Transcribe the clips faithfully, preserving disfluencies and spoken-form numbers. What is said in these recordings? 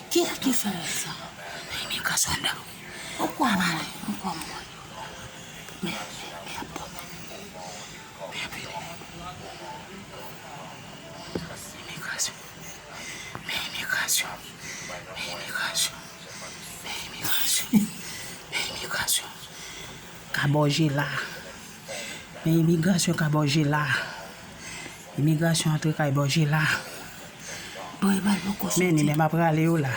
Kiyès ki fè sa? Imigrasyon anndan. Ou kwè mwen? Ou kwè mwen? Men, men, men ap bon. Men ap vini. Imigrasyon. Men imigrasyon. Men imigrasyon. Men imigrasyon. Men imigrasyon. Ka bòje la. Men imigrasyon ka bòje la. Imigrasyon antre kay bòje la. Bon, e ba l poko soti. Men li menm ap rale yo la.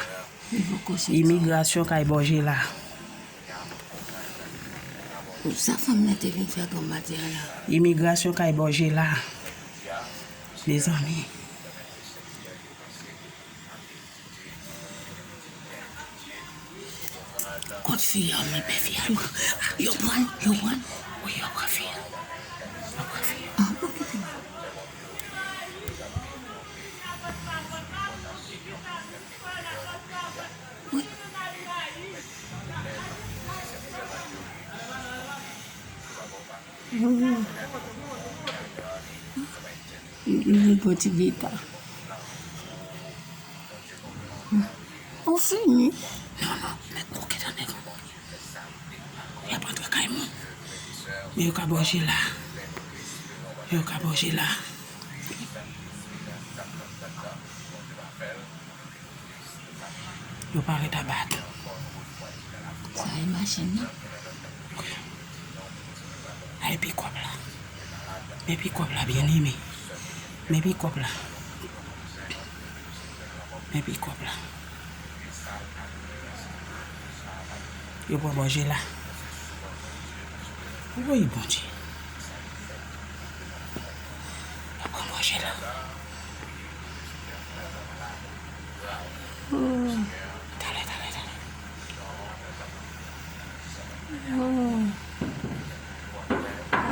Li poko soti. Imigrasyon kay bòje la. Sa fanm nan te vin fè granm maten an la? Imigrasyon kay bòje la. Mezanmi. Kot fi a, men pè fi a. Yo pran, yo pran. Wi, yo pran fi a. Yo pran fi a. Ah, bon, kite m. Wi. Li bon ti gita. Ou fini? Non, non, men koke tande. Y ap antre kay moun. Men yo ka bòje la. Men yo ka bòje la. Yo parèt anba tou. Sa e machin nan? Ay, pikòp la. Men pikòp la, byeneme. Men pikòp la. Men pikòp la. Yo pran bòje la. Woy, Bondye. Yo pran bòje la. Hmm. Talè, talè, talè. Hmm.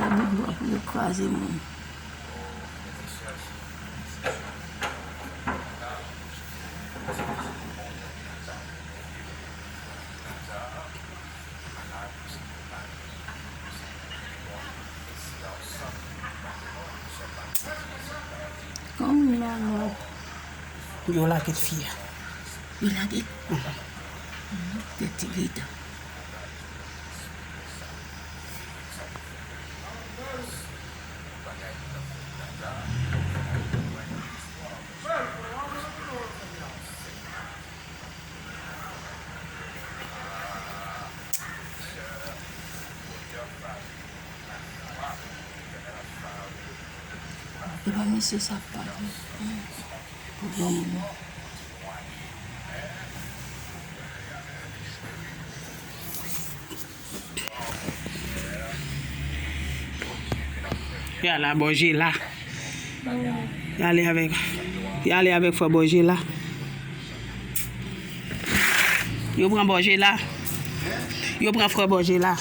Abib wap yo kraze moun. Kòm malad. Yo lage fi a. Yo lage? Mhm. Mhm. Tèt ti gita. Epa misye sa pa pou bon moun. Y ale a bòje la. Y ale avèk, y ale avèk frè bòje la. Yo pran bòje la. Yo pran frè bòje la.